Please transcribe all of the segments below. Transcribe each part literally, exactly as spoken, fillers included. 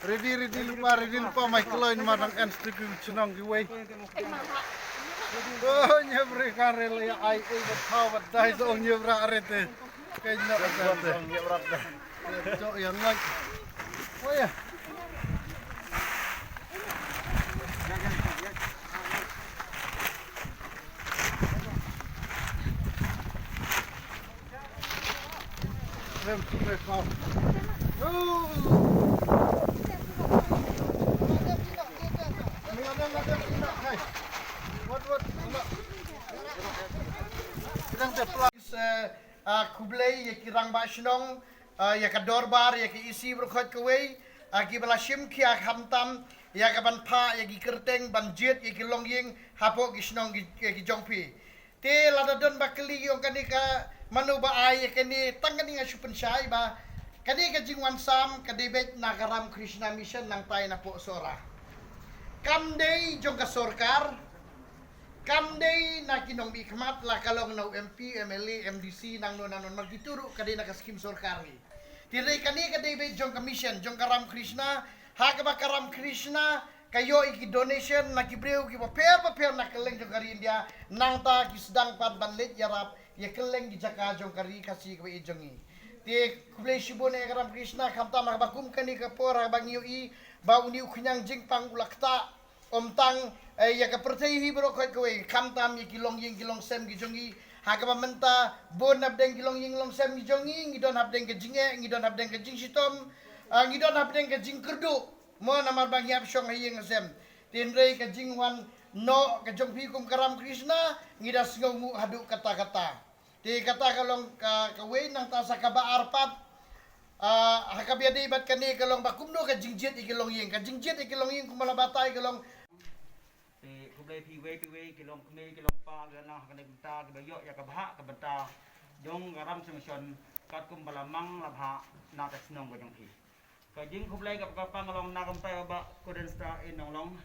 Ready, ready lypa, ready lypa, mai kloi namar dang en sdang ki chnong kiwei. Oh, nyebri ka re le ai ei ba thaw ba dai so nyebra re te. Kai no ba te. Chok yang ngai. Oh ya. Khublei ïa ki rangbah shnong, ïa ka dorbar, ïa ki isi brokot kawei, ki ba la shim khia khamtam ïa ka ban phah ïa ki kyrteng ban jied ïa ki longïing hapoh ki shnong ki jong phi. Te lada don ba kylli ïa kane ka mano ba ai ïa kane, tang kane nga shu pynshai ba kane ka jingwan sam ka dei beit na ka Ram Krishna Mission nangtai na poh Sohra. Kam dei jong ka sorkar, kam dei na ki nongmihkhmat, la ka long na u M P, M L A, M D C, nangno nangno, namar kitu ruh ka dei na ka skim sorkar hi. Te dei kane ka dei beit jong ka mission jong ka Ram Krishna, ha kaba ka Ram Krishna ka ïoh ïa ki donation na ki briew kiba pher bapher na kylleng jong ka ri India, nangta ki sdang pat ban leit ïarap ïa kylleng ki jaka jong ka ri Khasi kaba ïeit jong ngi. Te khublei shibun ïa ka Ram Krishna, khamtam ha kaba kum kane ka por ha kaba ngi ïohi ba une u khñiang jingpang u la ktah, ym tang ïa ka pyrthei hi baroh khoit kawei, khamtam ïa ki longïing ki longsem ki jong ngi. Ha kaba mynta bun hapdeng ki longïing longsem ki jong ngi, ngi don hapdeng ka jingeh, ngi don hapdeng ka jingshitom, ngi don hapdeng ka jingkyrduh. Mo namar ba ngi ap shong ha ïing ha sem. Te hynrei ka jingwan noh ka jong phi kum ka Ram Krishna, ngi da sngewnguh haduh katta katta. Te kata ka long ka, kawei, nangta sa kaba ar pat, ha kaba ïadei bad kane ka long ba kumno ka jingjied ïa ki longïing. Ka jingjied ïa ki longïing kumba la batai ka long. Te khublei phi wei phi wei ki longkmie ki longkpa, ki nang ha kane ka bynta kiba ïoh ïa ka bhah ka bynta jong ka Ram Snow Mission katkum ba la mang la bhah na ka shnong ka jong phi. Ka jingkhublei kaba kyrpang ka long na ka bynta u Bah Kuden Star Ïew Nonglong,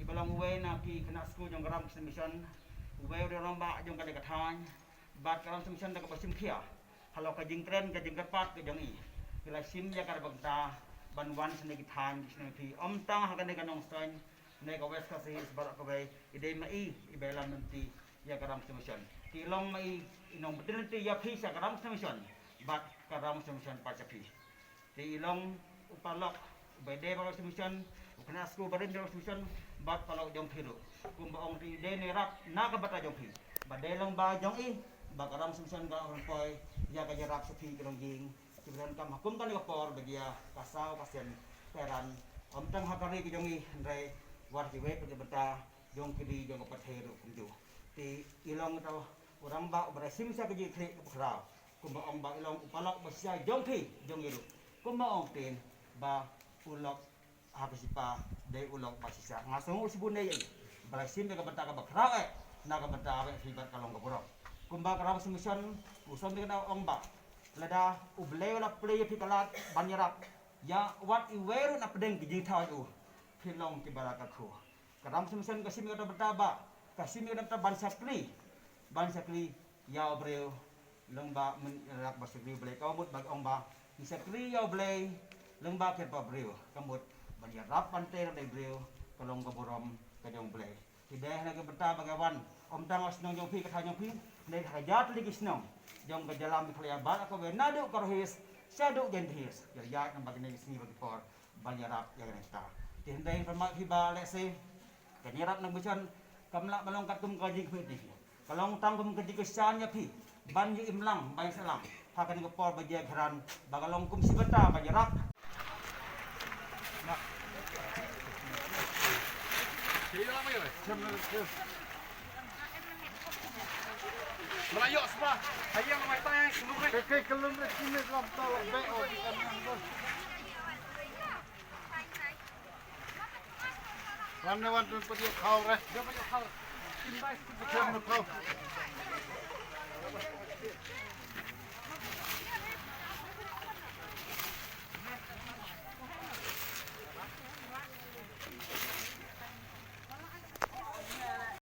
iba long uwei na ki khynnah skul jong ka Ram Snow Mission, uwei u rangbah jong kane ka thaiñ, bad ka Ram Snow Mission da kaba shim khia halor ka jingkren ka jingkyrpad ka jong i, ki la shim ïa ka bynta ban wan shane ki thaiñ ki shnong phi, ym tang ha kane ka Nongstoiñ ne ka West Khasi Hills baroh kawei. I dei ma i iba ïalam lynti ïa ka Ram Snow Mission. Te i long ma i i nongbteng lynti ïa phi sha ka Ram Snow Mission bad ka Ram Snow Mission pat sha phi. Te i long u paralok uba dei bad ka Ram Snow Mission, u khynnah skul ba rim bad ka Ram Snow Mission, bad paralok jong phi ruh. Kumba ong te i dei ne ïarap na ka bynta jong phi, ba dei lyngba jong i ba ka Ram Snow Mission ka la poi ïa ka jingïarap sha phi ki longïing kiba donkam ha kum kane ka por ba jia ka saw ka sien Tehran, ym tang ha ka ri ka jong i hynrei wat kiwei pat ki bynta jong ki ri jong ka pyrthei ruh kumjuh. Te i long uta u rangbah uba la shim sha ka jingkhreh kaba khraw, kumba ong ba i long u paralok ba shisha jong phi jong i ruh. Kumba ong ktien ba u lok ha ka shipa dei u lok ba shisha. Nga sngewnguh shibun ïa i ba la shim ïa ka bynta kaba khraw eh na ka bynta ba phi bad ka long ka burom. Kumba ka Ram Snow Mission u Swami Kynthei u ong ba lada U Blei u la plie ïa phi ka lad ban ïarap ïa wat iwei ruh na pdeng ki jingthaw ïa u, phi long kiba la kyrkhu. Ka Ram Snow Mission ka shim ïa kata bynta ba ka shim ïa kata bynta ban shakri, ban shakri ïa u briew. Lyngba mynta ba shakri U Blei ka mut ba ong ba ngi shakri ïa U Blei lyngba ki kyrpad briew, ka mut ban ïarap ban trei ïa u briew ka long ka burom ka jong U Blei. Te dei na ka bynta ba ka wan, ym tang ha shnong jong phi ka thaiñ jong phi, hynrei ha ka jingtylli ki shnong jong ka jylla Meghalaya baroh kawei naduh ka Ri Hills shaduh Jaintia Hills. Ïa ïa namar kine ki sngi ba ki por ban ïarap ïa kane kita. Te hynrei pynmih phi ba lehse ka jingïarap na ka mission kam lah ban long katkum ka jingkhmih te phi, ka long tang kum ka jingkyrshan ïa phi ban ïa imlang ban ïa sahlang ha kane ka por ba jia ka khrat ba ka long kum shi bynta ban ïarap. Wan ne wan, pynpadiah khaw re. Pynpadiah khaw.